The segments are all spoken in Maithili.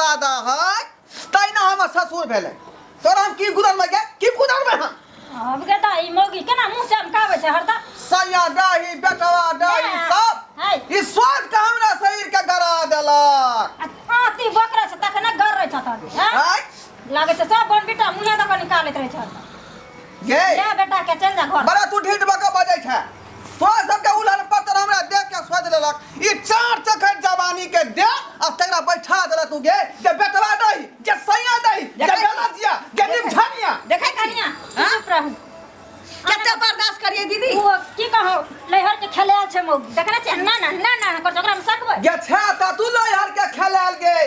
दादा है तहिना हमर ससुर भेलै। तोरा हम की गुदरबै गे, की गुदरबै हम? अब गे तऽ ई मौगी केना मुँह चमकाबै छै हरदम। सैया डाही बेटवा डाही सब है। ई स्वाद के हमरा शरीर के गरा देलक। आ आँती बकरै छै तखने गरै छै तहन, हैं? आँय? लागै छै सब बोनबिटा मुँहे दऽ कऽ निकालैत रहै छै हरदम। गे ले बेटा के चलि जा घर। बड़ा तू ढीठ बका बजै छै। तोरा सबके उलहन पत्तर हमरा देख के सोच लेलक ई चार चखर जवानी के दे आ तकरा बैठा देलक तू गे जे बेटवा दही जे सैया दही जे देखै छी। गला दिया जे निमझनिया। देखै छी कनिया हाँ? चुप रहू। कते बर्दाश्त करिए दीदी? ओ की कहू लैहर के खेलायल छै मौगी, देखने छियै? ना ना ना ना कर ओकरा में सकबै। गे छे त तू लैहर के खेलायल गे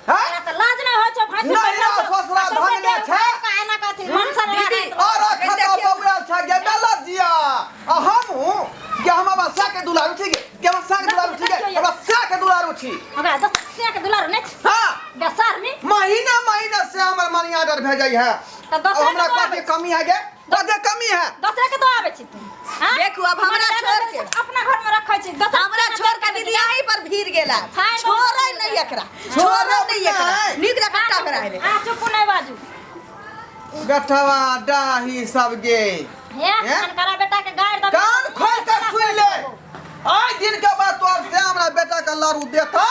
हैं? तोरा तऽ लाज नहि होइ छौ भाँसि नहीं, बैठल छौ। ससुरा आ सौंसे धन देह नहि छै। उखाड़ि कऽ एना कहथिन, मन सन दीदी, और देखियौ। खता बौआल छै गे बेला जिया आ हमहूँ गे हम हमरा सा के दुलारू छी गे, गे हमरा सा के दुलारू छी गे, हमरा सा के दुलारू छी। ओकरा दस से के दुलारू नहि छै। हाँ। बेसरमी। महीना महीना से हमर मनी ऑर्डर भेजै है। तऽ दोसरा हमरा के दऽ कथी आबै कमी है गे, कथी कमी है? दोसरा के दऽ आबै छी तू। हाँ? देखू, अब हमरा मनी छोड़ ऑर्डर के। अपना घर में रखै छी। दोसरा हमरा के छोड़ के दऽ दीदी यहीं पर भीड़ गेला। खाय दो। छोड़ै नहीं एकरा, छोड़ै नहीं एकरा, नीक जकाँ टकरा हेबै। आ चुप नहि बाजू। बेटवा डाही सब गे। हे हे? अनकरा बेटा के गारि दऽ। कान खोल के सुन ले, आइ दिन के बाद तोर से हमरा बेटा के लड़ू देतै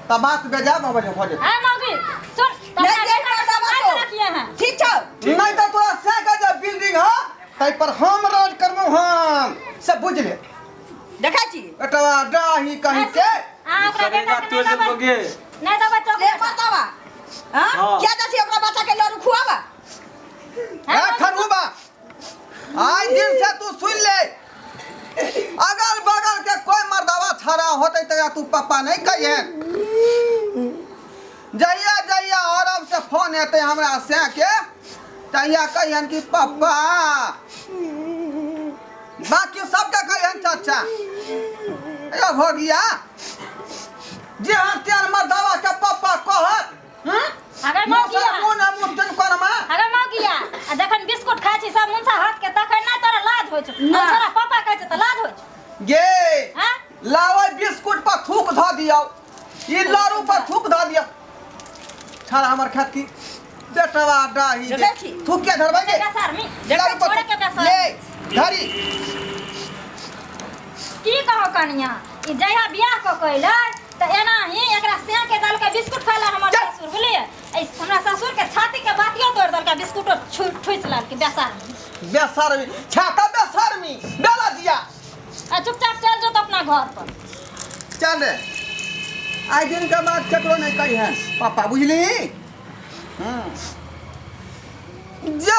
त बात बेजा भऽ जेतै, भऽ जेतै। हे मौगी सुन, तऽ नहीं अपना देख बेटा के पाता गारि बातो। रखिए हैं। ठीक छौ? नहीं तो तोरा से के जे बिल्डिंग ह तै पर हम राज करबो हम, से बुझ ले। देखै छी? बेटवा डाही कहीं के। अहाँ ओकरा बेटा के तोड़ नहि देलको देबै, गे। नहि देबै ले चॉकलेट। मर्दाबा। हाँ? हाँ। क्या जाइ छी ओकरा बच्चा के लड़ू खुआबा? हे ए मौगी, ठरुबा, आइ दिन से तू सुन ले, अगल बगल के कोई मर्दावा छड़ा होते तया तू पप्पा नहीं कहिए। जहिया जहिया अरब से फोन एते हमरा से के तहिया कहियन कि पप्पा, बाकी सबके कहियन चाचा। ए भोगिया जे हम तेर मर्दावा के पप्पा कहत, हम्म? अगर मौगिया। मुँह ना मुँह तन कोनमा। अगर मौगिया, आ जखन बिस्कुट खाइ छी सब मुनसा हाथ के तखन नहि तोरा लाज होइ छौ। ना। आ तोरा पापा कहै छौ तऽ लाज होइ छौ। गे। हाँ? लाओ बिस्कुट पर थूक धऽ दियौ, ई लारू पर थूक धऽ दियौ। छाड़ा हमर खात की बेटवा डाही देखै छी। थूक के धरबै गे। बेसरमी। लारू पर छोड़े के बेसरमी। ले धरी। की कहौ कनिया, ई जहिया बियाह कऽ के अयलै तऽ एनाही एकरा सेह के देलकै बिस्कुट खाय लए हमर जा। ससुर, बुझलियै? एहि हमरा ससुर के छाती के बातियो तोड़ि देलकै, बिस्कुटो ठुसि लेलकै बेसरमी। बेसरमी छाता बेसरमी बेला दिया। आ चुपचाप चल जो तऽ अपना घर पर। चल रे, आइ दिन के बाद केकरो नहीं कही है पापा, बुझली? जा।